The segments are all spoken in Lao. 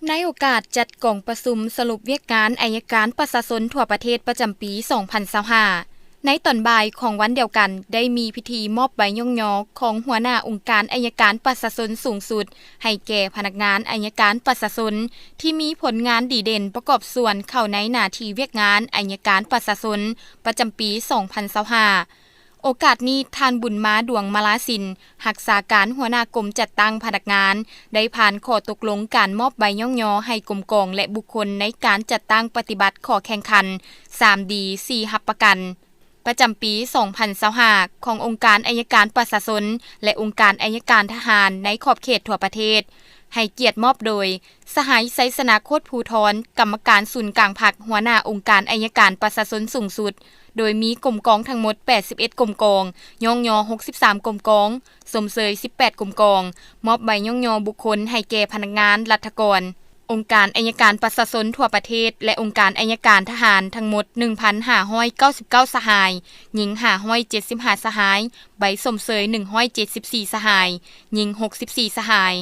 ໃນໂອກາດຈັດກອງປະຊຸມສະຫຼຸບວຽກງານໄອຍະການປະຊາຊົນທົ່ວປະເທດປະຈຳປີສອງພັນຊາວຫ້າ ໃນຕອນບ່າຍຂອງວັນດຽວກັນ ໄດ້ມີພິທີມອບໃບຍ້ອງຍໍຂອງຫົວໜ້າອົງການໄອຍະການປະຊາຊົນສູງສຸດ ໃຫ້ແກ່ພະນັກງານໄອຍະການປະຊາຊົນ ທີ່ມີຜົນງານດີເດັ່ນປະກອບສ່ວນເຂົ້າໃນໜ້າທີ່ວຽກງານໄອຍະການປະຊາຊົນປະຈຳປີສອງພັນຊາວຫ້າ. ໂອກາດນີ້ ທ່ານ ບຸນມາ ດວງມາລາສິນ ຮັກສາການຫົວໜ້າກົມຈັດຕັ້ງພະນັກງານ ໄດ້ຜ່ານຂໍ້ຕົກລົງການມອບໃບຍ້ອງຍໍໃຫ້ກົມກອງ ແລະ ບຸກຄົນໃນການຈັດຕັ້ງປະຕິບັດຂໍ້ແຂ່ງຂັນ ສາມດີ ສີ່ຮັບປະກັນ ປະຈຳປີສອງພັນຊາວຫ້າ ຂອງອົງການໄອຍະການປະຊາຊົນ ແລະ ອົງການໄອຍະການທະຫານໃນຂອບເຂດທົ່ວປະເທດ ໃຫ້ກຽດມອບໂດຍ ສະຫາຍ ໄຊຊະນະ ໂຄດພູທອນ ກຳມະການສູນກາງພັກ ຫົວໜ້າອົງການໄອຍະການປະຊາຊົນສູງສຸດ ໂດຍມີກົມກອງທັງໝົດແປດສິບເອັດກົມກອງ, ຍ້ອງຍໍຫົກສິບສາມກົມກອງ, ຊົມເຊີຍສິບແປດກົມກອງ, ມອບໃບຍ້ອງຍໍບຸກຄົນໃຫ້ແກ່ພະນັກງານລັດຖະກອນ ອົງການໄອຍະການປະຊາຊົນທົ່ວປະເທດ ແລະ ອົງການໄອຍະການທະຫານທັງໝົດໜຶ່ງພັນຫ້າຮ້ອຍເກົ້າສິບເກົ້າສະຫາຍ, ຍິງຫ້າຮ້ອຍເຈັດສິບຫ້າສະຫາຍ, ໃບຊົມເຊີຍໜຶ່ງຮ້ອຍເຈັດສິບສີ່ສະຫາຍ, ຍິງຫົກສິບສີ່ສະຫາຍ.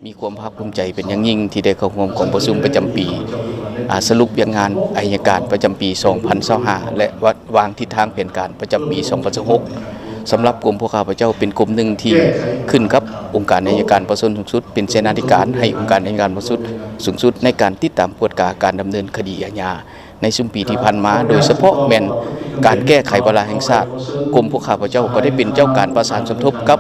ມີຄວາມພາກພູມໃຈເປັນຢ່າງຍິ່ງທີ່ໄດ້ເຂົ້າຮ່ວມກອງປະຊຸມປະຈຳປີ ອາ ສະຫຼຸບວຽກງານໄອຍະການປະຈຳປີສອງພັນຊາວຫ້າ ແລະ ວະ ວາງທິດທາງແຜນການປະຈຳປີສອງພັນຊາວຫົກ. ສຳລັບກົມພວກຂ້າພະເຈົ້າເປັນກົມໜຶ່ງທີ່ຂຶ້ນກັບອົງການໄອຍະການປະຊາຊົນສູງສຸດ ເປັນເສນາທິການໃຫ້ອົງການໄອຍະການປະຊາຊົນສູງສຸດ ໃນການຕິດຕາມກວດກາການດຳເນີນຄະດີອາຍາ ໃນຊຸມປີທີ່ຜ່ານມາ, ໂດຍສະເພາະແມ່ນການແກ້ໄຂວາລະແຫ່ງຊາດ. ກົມພວກຂ້າພະເຈົ້າກໍໄດ້ເປັນເຈົ້າການປະສານສົມທົບກັບ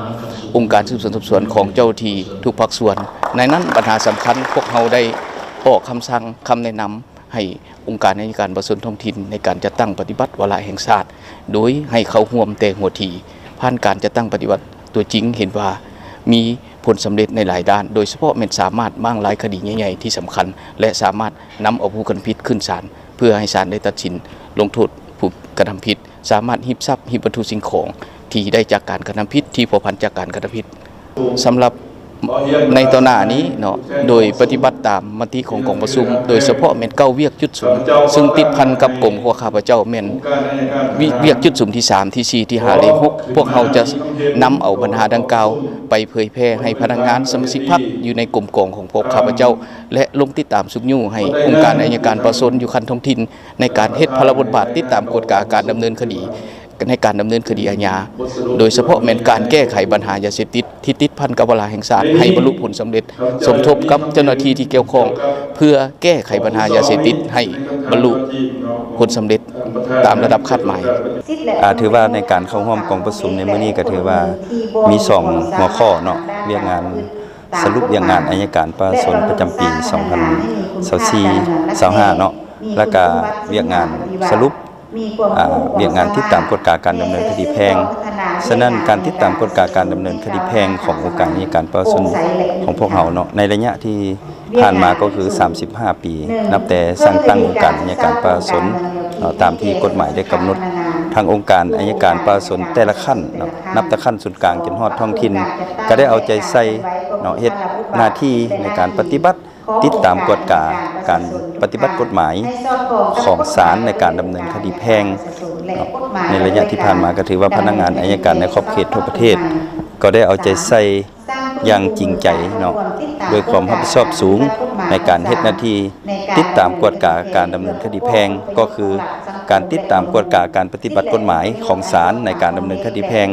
ອົງການສືບສວນສອບສວນຂອງເຈົ້າທີ່ທຸກພາກສ່ວນ. ໃນນັ້ນບັນຫາສຳຄັນ ພວກເຮົາໄດ້ອອກຄຳສັ່ງ, ຄຳແນະນຳໃຫ້ອົງການໄອຍະການປະຊາຊົນທ້ອງຖິ່ນໃນການຈັດຕັ້ງປະຕິບັດວາລະແຫ່ງຊາດ, ໂດຍໃຫ້ເຂົ້າຮ່ວມແຕ່ຫົວທີ. ຜ່ານການຈັດຕັ້ງປະຕິບັດຕົວຈິງ ເຫັນວ່າມີຜົນສຳເລັດໃນຫຼາຍດ້ານ, ໂດຍສະເພາະແມ່ນສາມາດມ້າງລາຍຄະດີໃຫຍ່ໆທີ່ສຳຄັນ ແລະ ສາມາດ ນຳເອົາຜູ້ກະທຳຜິດຂຶ້ນສານ ເພື່ອໃຫ້ສານໄດ້ຕັດສິນລົງໂທດຜູ້ກະທຳຜິດ, ສາມາດຮີບຊັບ, ຮີບວັດຖຸສິ່ງຂອງທີ່ໄດ້ຈາກການກະທຳຜິດ, ທີ່ພົວພັນຈາກການກະທຳຜິດ. ສຳລັບໃນຕໍ່ໜ້ານີ້ເນາະ, ໂດຍປະຕິບັດຕາມມະຕິຂອງກອງປະຊຸມ, ໂດຍສະເພາະແມ່ນເກົ້າວຽກຈຸດສຸມ, ຊຶ່ງຕິດພັນກັບກົມຂອງຂ້າພະເຈົ້າແມ່ນວຽກຈຸດສຸມທີສາມ, ທີສີ່, ທີຫ້າ ແລະ ຫົກ. ພວກເຮົາຈະນຳເອົາບັນຫາດັ່ງກ່າວໄປເຜີຍແຜ່ໃຫ້ພະນັກງານສະມາຊິກພັກຢູ່ໃນກົມກອງຂອງພວກຂ້າພະເຈົ້າ ແລະ ລົງຕິດຕາມຊຸກຍູ້ໃຫ້ອົງການໄອຍະການປະຊາຊົນຢູ່ຂັ້ນທ້ອງຖິ່ນ ໃນການເຮັດພາລະບົດບາດຕິດຕາມກວດກາການດຳເນີນຄະດີ ໃນການດຳເນີນຄະດີອາຍາ, ໂດຍສະເພາະແມ່ນການແກ້ໄຂບັນຫາຢາເສບຕິດທີ່ຕິດພັນກັບວາລະແຫ່ງຊາດ ໃຫ້ບັນລຸຜົນສຳເລັດ, ສົມທົບກັບເຈົ້າໜ້າທີ່ທີ່ກ່ຽວຂ້ອງ ເພື່ອແກ້ໄຂບັນຫາຢາເສບຕິດໃຫ້ບັນລຸຜົນສຳເລັດຕາມລະດັບຄາດໝາຍ. ອາ ຖືວ່າໃນການເຂົ້າຮ່ວມກອງປະຊຸມໃນມື້ນີ້ ກໍຖືວ່າມີສອງຫົວຂໍ້ເນາະ, ວຽກງານ ສະຫຼຸບວຽກງານໄອຍະການປະຊາຊົນປະຈຳປີສອງພັນຊາວສີ່ ຊາວຫ້າເນາະ, ແລ້ວກະວຽກງານສະຫຼຸບ ອາ ວຽກງານຕິດຕາມກວດກາການດຳເນີນຄະດີແພ່ງ. ສະນັ້ນ ການຕິດຕາມກວດກາການດຳເນີນຄະດີແພ່ງຂອງອົງການໄອຍະການປະຊາຊົນຂອງພວກເຮົາເນາະ ໃນໄລຍະທີ່ຜ່ານມາກໍຄືສາມສິບຫ້າປີ ນັບແຕ່ສ້າງຕັ້ງອົງການໄອຍະການປະຊາຊົນເນາະ ຕາມທີ່ກົດໝາຍໄດ້ກຳນົດ. ທາງອົງການໄອຍະການປະຊາຊົນແຕ່ລະຂັ້ນເນາະ ນັບແຕ່ຂັ້ນສູນກາງຈົນຮອດທ້ອງຖິ່ນ ກໍໄດ້ເອົາໃຈໃສ່ເນາະ ເຮັດໜ້າທີ່ໃນການປະຕິບັດ ຕິດຕາມກວດກາການປະຕິບັດກົດໝາຍຂອງສານໃນການດຳເນີນຄະດີແພ່ງເນາະ. ໃນໄລຍະທີ່ຜ່ານມາກໍຖືວ່າພະນັກງານໄອຍະການໃນຂອບເຂດທົ່ວປະເທດ ກໍໄດ້ເອົາໃຈໃສ່ຢ່າງຈິງໃຈເນາະ ດ້ວຍຄວາມຮັບຜິດຊອບສູງໃນການເຮັດໜ້າທີ່ ຕິດຕາມກວດກາການດຳເນີນຄະດີແພ່ງ ກໍຄືການຕິດຕາມກວດກາການປະຕິບັດກົດໝາຍຂອງສານໃນການດຳເນີນຄະດີແພ່ງ.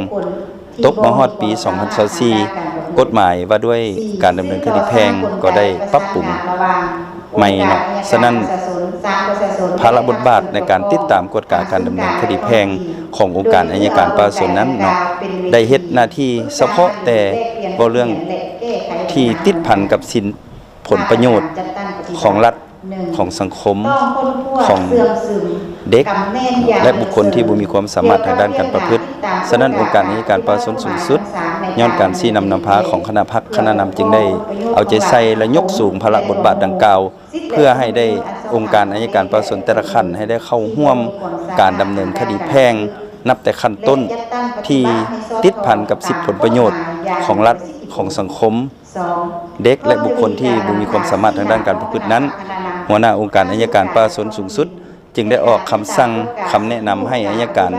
ຕົກມາຮອດປີສອງພັນຊາວສີ່ ກົດໝາຍວ່າດ້ວຍການດຳເນີນຄະດີແພ່ງກໍໄດ້ປັບປຸງໃໝ່ເນາະ. ສະນັ້ນ ພາລະບົດບາດໃນການຕິດຕາມກວດກາການດຳເນີນຄະດີແພ່ງຂອງອົງການໄອຍະການປະຊາຊົນນັ້ນເນາະ ໄດ້ເຮັດໜ້າທີ່ສະເພາະແຕ່ເວົ້າເລື່ອງທີ່ຕິດພັນກັບສິນ ຜົນປະໂຫຍດຂອງລັດ, ຂອງສັງຄົມ, ຂອງເດັກ ແລະ ບຸກຄົນທີ່ບໍ່ມີຄວາມສາມາດທາງດ້ານການປະພຶດ. ສະນັ້ນ ອົງການໄອຍະການປະຊາຊົນສູງສຸດ ຍ້ອນການຊີ້ນຳນຳພາຂອງຄະນະພັກ, ຄະນະນຳ ຈຶ່ງໄດ້ເອົາໃຈໃສ່ ແລະ ຍົກສູງພາລະບົດບາດດັ່ງກ່າວ ເພື່ອໃຫ້ໄດ້ອົງການໄອຍະການປະຊາຊົນແຕ່ລະຂັ້ນ ໃຫ້ໄດ້ເຂົ້າຮ່ວມການດຳເນີນຄະດີແພ່ງ ນັບແຕ່ຂັ້ນຕົ້ນທີ່ຕິດພັນກັບສິດຜົນປະໂຫຍດຂອງລັດ, ຂອງສັງຄົມ, ເດັກ ແລະ ບຸກຄົນທີ່ບໍ່ມີຄວາມສາມາດທາງດ້ານການປະພຶດນັ້ນ. ຫົວໜ້າອົງການໄອຍະການປະຊາຊົນສູງສຸດ ຈຶ່ງໄດ້ອອກຄຳສັ່ງ, ຄຳແນະນຳໃຫ້ອັຍການ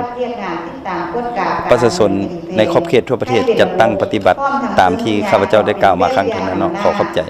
ປະຊາຊົນໃນຂອບເຂດທົ່ວປະເທດ ຈັດຕັ້ງປະຕິບັດຕາມທີ່ຂ້າພະເຈົ້າໄດ້ກ່າວມາຄັ້ງທີ່ແລ້ວເນາະ. ຂໍຂອບໃຈ.